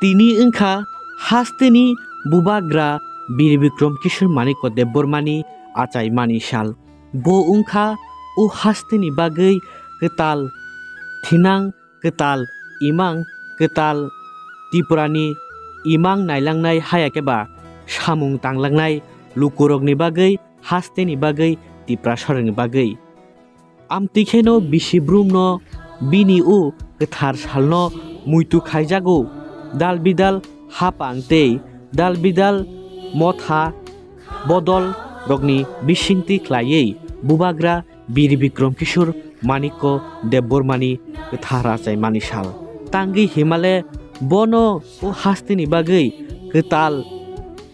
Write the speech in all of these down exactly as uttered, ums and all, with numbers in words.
Tini wngkha hasteni bubagra Bir Bikrom Kishore Manikya Debbarmani achaimani sal. Bo wngkha o hasteni bagwi kwtal thinang, kwtal imang, kwtal Tripurani imang nailangnai, haya khe ba samung tanglangnai lukurokni bagwi, hasteni bagwi, Tiprasarokni bagwi. Amtwi kheno bisi brumno bini o kwthar salno muitu khaijago. Dal bidal hapang tei dal bidal motha bodol rokni bisingtwi khlaiwi bubagra Bir Bikrom Kishore Manikya Debbarmani kwthar achaimani sal. Tangwi himale bono o hasteni bagwi kwtal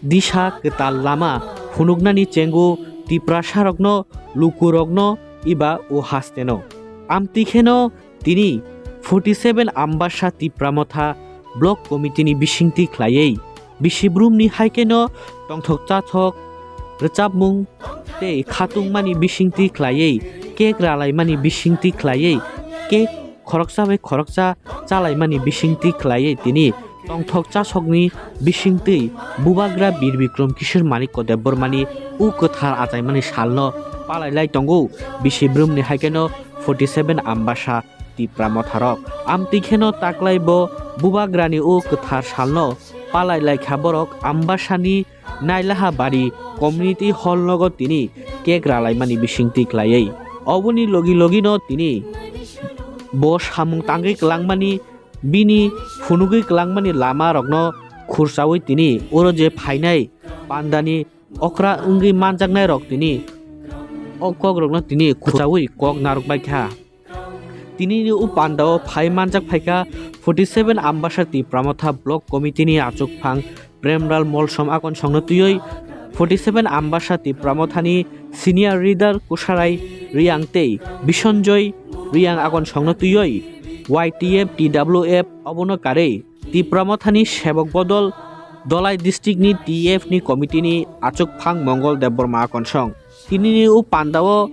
disa, kwtal lama phunuknani chengo Tiprasarokno, lukurokno, eba o hasteno. Amtwi kheno tini forty seven Ambasa Tipra Motha Block Committee ni bisingtwi khlaiwi, bisi brumni hai kheno tongthok chathok rwchapmung tei khatungmani bisingtwi khlaiwi, cake ralaimani bisingtwi khlaiwi, cake khoroksa bai khoroksa chalaimani bisingtwi khlaiwi tini tongthok chasokni bisingtwi bubagra Bir Bikrom Kishore Manikya Debbarmani o kwthar achaimani salno palailai tongo bisi brumni hai kheno forty seven Ambasa Tipra Motharok. Amtwi kheno taklai bo bubagrani o kwthar salno palailaikha borok Ambasani Nailaha Bari Community Hall nogo tini cake ralaimani bisingtwi khlaiwi. Oboni logi logino tini bo samung tangwi kwlangmani, bini phunugwi kwlangmani lama rokno khursaui tini oro je phainai pandani okra wngwi manjaknai rok tini o kok rokno tini khursaui kok narwk bai kha. Tini ni o pandao phai manjak phaikha forty seven Ambasa Tipra Motha Block Committee ni achukphang Premlal Molsom akon songno twiwi forty seven Ambasa Tipra Mothani senior leader Kusarai Riang tei Bisonjoy Riang akon songno twiwi Y T F, T W F obono karwi Tipra Mothani sebok bodol Dhalai district ni T F ni committee ni achukphang Mongol Debbarma akon song. Tinini o pandao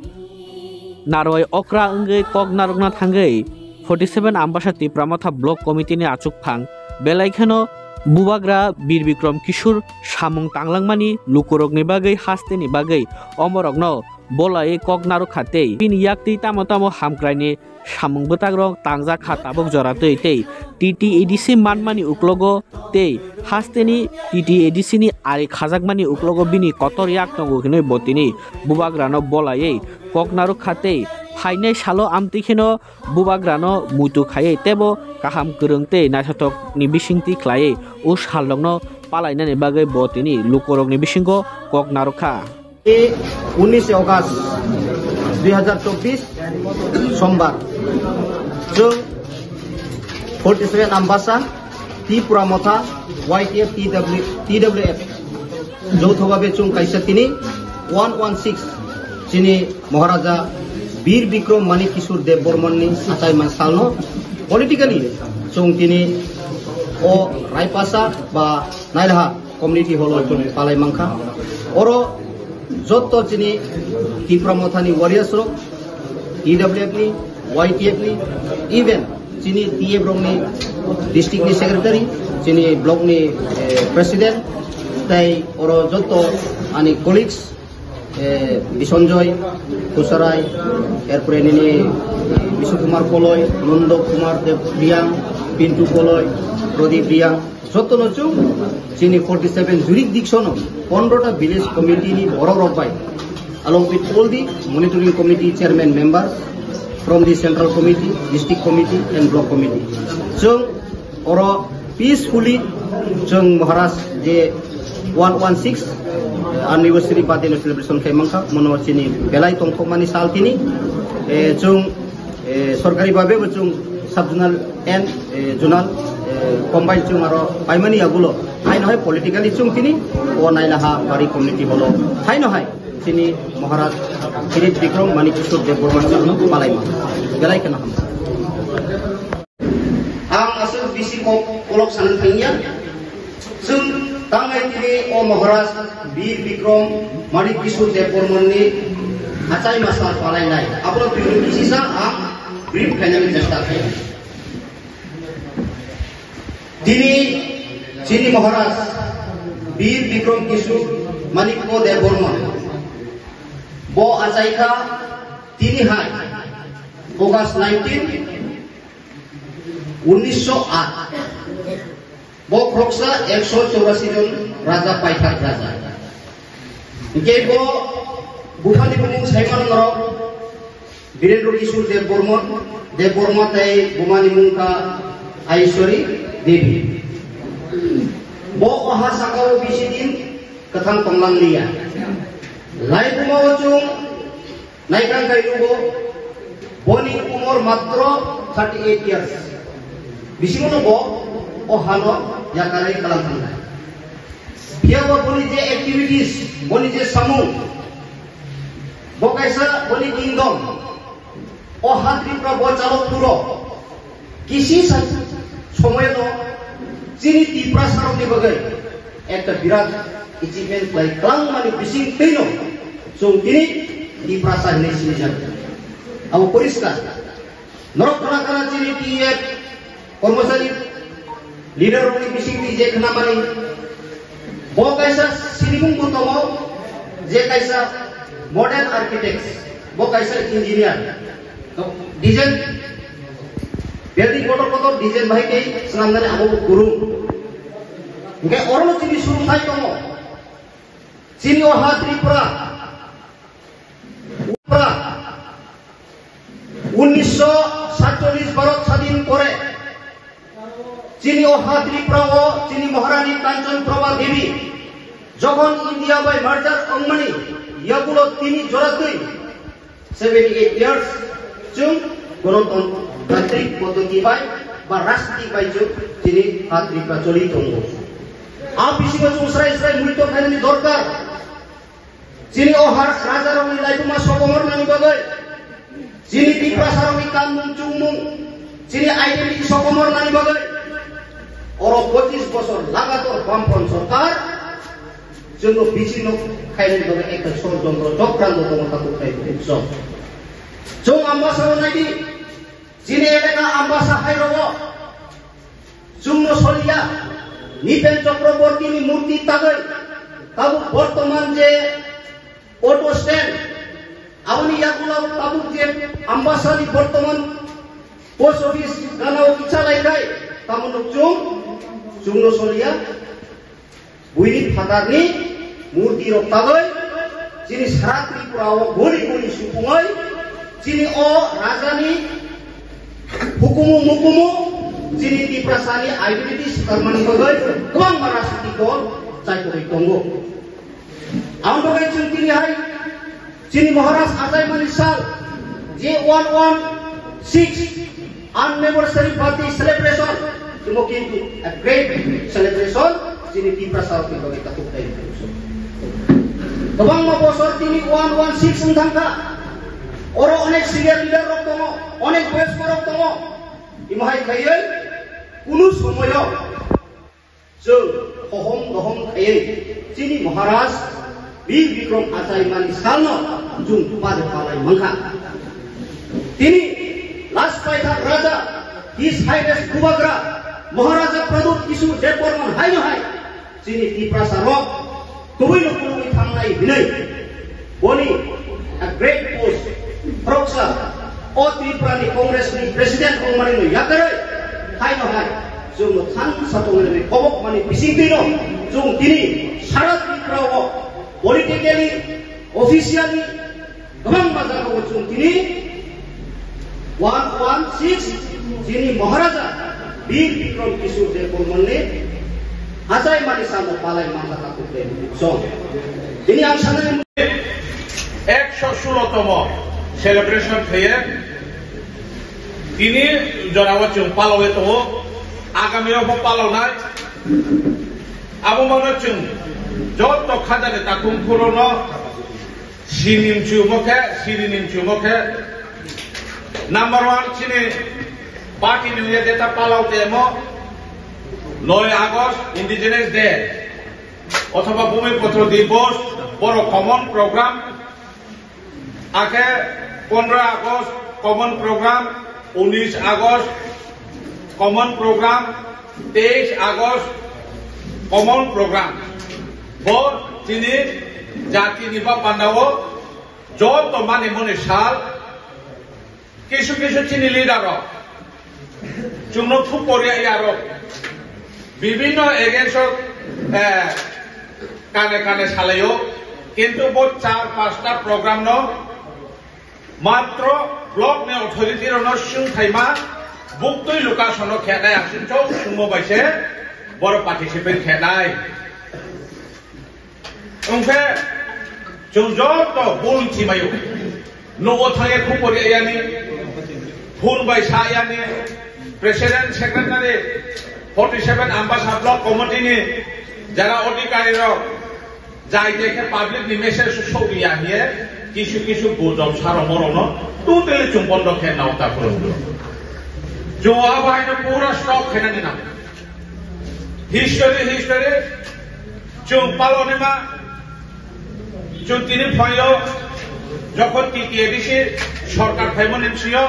narwai okra wngwi kok narwkna thangwi forty seven Ambasa Tipra Motha Block Committee ni achukphang belai kheno bubagra Bir Bikrom Kishore samung tanglangmani lukurokni bagwi hasteni bagwi omorokno bolai kok narwkha tei bini yaktwi tamo tamo hamkraini samung bwtakrok tangjak kha tabuk jora twi tei T T A D C manmani uklogo tei hasteni T T A D C ni ari khajakmani uklogo bini kotor yak tongo hinwi bo tini bubagrano bolaiwi kok narwk kha tei phainai salo amtwi kheno bubagrano muitu khaiwi teibo kaham kwrwng tei naithotokni bisingtwi khlaiwi o salrokno palainani bagwi bo tini lukurokni bisingo kok narwk kha. Unis August dui hazar chobbish, Sombar, chwng forty seven Ambasa, Tipra Motha, Y T F, T W, T W F, joutho babe chwng kaisa tini one one six chini Maharaja Bir Bikrom Manik Kishore Deb Bormon ni achaima salno politically chwng tini o Raipasa ba Nairaha community hall o chwng palai mankha. Oro jotto chini Tipra Mothani warriors rok, T W F ni, Y T F ni, even chini T F rokni district ni secretary, chini block ni, eh, president, tei oro jotto ani colleagues, eh, Bisonjoy Kusarai, erpore nini Bishu Kumar Koloi, Nondo Kumar Deb Riang, Pintu Koloi, Pradip Riang, jotono chwng chini forty seven jurisdiction o pondro ta village committee ni borok rok bai, along with all the monitoring committee chairman members from the central committee, district committee and block committee. Chwng oro peacefully chwng Maharaj je one one six anniversary birthday no celebration khai mankha, mono chini belai tongthokmani sal tini, eh, chwng eh, sorkari babe bo chwng sub zonal and, eh, zonal, eh, combine chwng aro paimani yagulo haino hai politically chwng tini o Nailaha Bari community holo haino hai chini Maharaj Kirit Bikrom Manik Kishore Deb Borma chwngno palaima belai kheno hamjak. Ang aswk bisi kok kolok sanang thangya. Chwng tangai tini o Maharaj Bir Bikrom Manik Kishore Deb Bormon ni achai masa palai nai. Abono twi kisisa ang brief khainani chesta khayo. Tini Chini Maharaj Bir Bikram Kishore Manikya Debbarma bo achaikha tini hai August nineteen, unnisho aat. Bo khoroksa ekso chorasi jon raja paithak raja. Hinkhe bo buphani bumung saimano norok Birendra Kishore Debbarma, Debbarma tei bumani mung kha Aishwari Devi. Bo o ha sakao bisi din kwthang tonglang liya. Laibuma o chwng naikang khai nugo, boni umor matro thirty eight years. Bisingo no bo o hano yakarwi kalang thangnai. Phiya bo boni je activities, boni je samung, bo kaisa boni kingdom, o ha Tripura bo chalok phuro, kisi sa somoyano chini Tiprasa rokni bagwi ekta birat achievement khlai kwlangmani bising twino chwng tini Tiprasa hinwi sinijak. Abo poriskar. Norok khna khna chini T F kormochari leader rokni bisingtwi je khnamani, bo kaisa sinimung bo tongo, je kaisa modern architects, bo kaisa engineer. To design, building kotor kotor design bahai khe swnamnani abo bo guru. Hinkhe orono chini surumthai tongo. Chini o ha Tripura, Tripura, unnisho satcholish Bharat sadhin pore chini o ha Tripura o chini Maharani Kanchan Prabha Devi jokhon India bai merger wngmani yagulo tini joratwi seventy eight years chwng Ganatantrik Poddoti bai ba Rashtrapati bai chwng chini ha Tripura choli tongo. A bisingo chwng srai srai muito khainani dorkar. Chini o har-, rajarokni laibuma sokomornani bagwi, chini Tiprasarokni kammung chumung, chini identity sokomornani bagwi, oro pochis bosor lagator Bamfront sorkar chwngno bisingo khainani bagwi ekta sor jontro chokrango tongma takhuk khai bukhuk sok. Chwng Ambasao naidi, chini elaka Ambasa hai rogo, chwngno soliya, Nipen Chakrabortini murti tagwi, tabuk bortoman je auto stand, aboni yagulo tabuk je Ambasani bortoman post office ganao kicha laikai, tamono chwng, chwngno soliya. Buini phatarni murti rok tagwi chini sara Tripura o guli guli supungwi chini o rajani hukumu mukumu chini Tiprasani identity swkangmani bagwi kwbangma rajnitik dol chaitogwi tongo. Ang bagwi chwng tini hai Chini Maharaj achaimani sal, je one one six anniversary birthday celebration, imo kintu a great celebration, chini Tiprasa rokni bagwi takhuk tei. Kwbangma bosor tini one one six wng thangkha. Oro onek senior leader rok tongo, onek boyosko rok tongo. Imo hai khaiwi kunu somoyo chwng hohom dohom khaiwi chini Maharaj Bir Bikram achaimani salno chwng pare palai mankha. Tini last paithak raja, His Highness Bubagra Maharaja Pradyut Kishore Debbarman haino hai chini Tiprasa rok kubui no khulumwi thangnai hinwi boni a great post, khoroksa o Tripura ni Congress ni president wngmani no yakarwi haino hai chwngno thansa tongmani kobokmani bisingtwi no chwng tini sara Tripura o politically, officially, kwbangma jagao chwng tini one one six chini Maharaja Bir Bikram Kishore Debbarmani achaimani salno palai mangkha takhuk tei song. Tini ang sanai ekso sulo tomo celebration khaiye tini jorao chwng palaiwi tongo, agami o bo palainai. Abo mano chwng joto khajani takhuk phurono Sini mchumo khe, sini ni mchumo khe, number one chini party ni liya deta palau temo, noi August Indigenous Day, othoba Bhumiputro Divos, boro common program, akhe pondro August common program, unis August common program, teis August Common program. Bo chini jati ni ba panda o joto mani moni sal kisu kisu chini leader rok chwngno thuk kori ya rok bibhinno against o, eh, kane kane salai o, kintu bo char pasta program no Matro block ni authority rokno swngthaima buktwi location o khenai aswk chwng swngmo bai se borok participate khenai. Wngkhe chwng joto bul chimaio. Nogo thangya khupor yani, phone bai sa yani, president, secretary, forty seven Ambasa block committee ni jara adhikari rok, Jai jai khe public ni message sok ya hiye kisu kisu gujok saro moro no totally chwng bondo khe nao ta phuru. Chwng abo haino pura stop khe nani na. History, history, chwng paloni ma, chwng tini phaio jokhon T T A D C sorkar phaimani bsio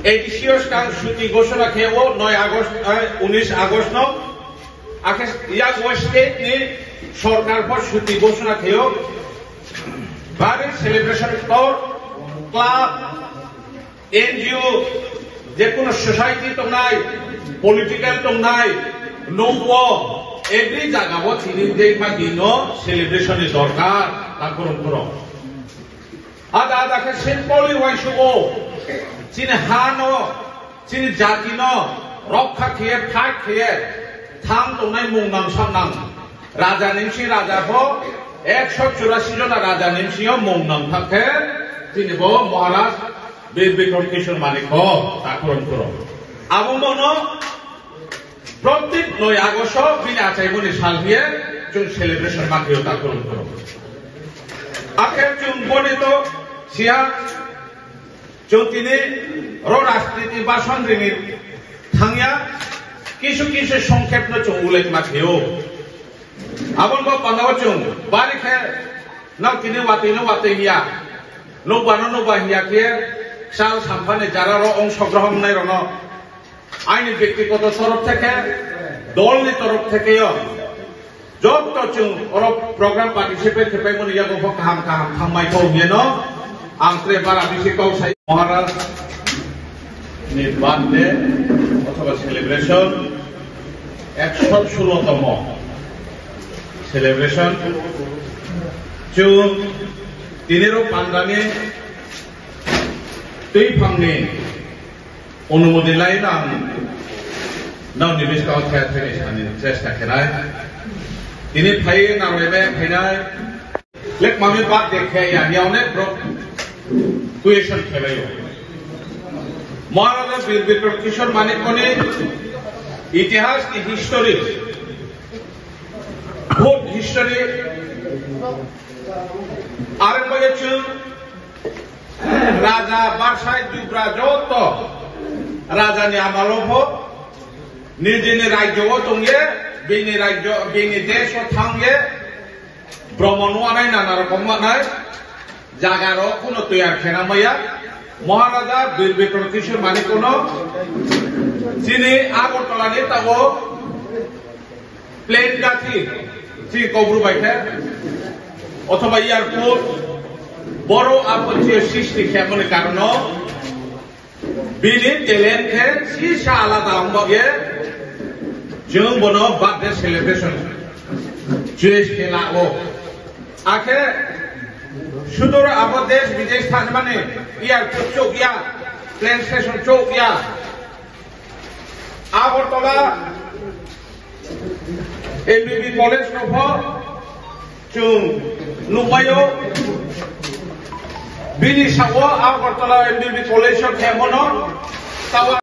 A D C o skang suti ghosona khe o noi August, eh, unis August no. Akhe yak o state ni sorkar pho suti ghosona khaio. Bari celebration tor club, N G O, je kono society tongnai, political tongnai, nungbo every jaga o chini dei ma dino celebration ni dorkar, ta kurung kurung. Ada ada khe simply uaisugo, chini ha no, chini jati no rokha khiye, fight khiye, thang tongnai mung nang sam nang. Raja nimsi raja pho, ekso churasi jona raja nimsi o mung nang thak khe, chini bo Maharaj Bir Bikram Kishore Manik pho, ta kurung kurung. Abo mono Prottek noi August o bini achaimoni sal hiye chwng celebration ma khaio ta kurung kurung. Akhe chwng boni to siya chwng tini ro rajniti bason rini thangya kisu kisu songkhep no chwng ullekh ma khaio. Aboni bo pandao chwng bari khe nok tini watwi no watwi hiya. Nokba no nokba hiya khe sal samphani jara ro ongsogrohon nai rono. Aini byaktigoto torof theke, dolni torof theke yo, jotto chwng oro program participate khepai mani yago bo kaham kaham thangmai thok hinwi no ang tre bara bisi kok sai. Maharaj ni birthday othoba celebration, ekso solo tomo celebration chwng tini ro pandani twi phangni Onumoti lai no ang nokni bwskango thaya thaya sani chesta khenai. Tini phai nang bai bai phainai. Lek mami bak de khe ya, ya onek bro. Question khe bai o. Maharaja Bir Bikram Kishore Manik Moni itihas ni history, good history, arang bai chwng Raja Barsai Dubra joto rajani amalo pho nijini rajyo o tongye, bini rajyo, bini desh o thangye, bromon wanai nana rokom wanai jaga rok kuno toyar khena maya. Maharaja Bir Bikram Kishore Manik Moni chini Agartala ni tabo Plane gathi, chini Kaubru bai khe, othoba airport, boro apotio srishti khe mani karono, bini talent khe sisa alada wng bagwi, chwng bono birthday celebration choice khe la o. Akhe sudor abo desh bidesh thangmani airport chok ya, plane station chok ya. Agartala M B B college no pho chwng nukmaio. Bini sabo Agartala M B B college o khe mono tawa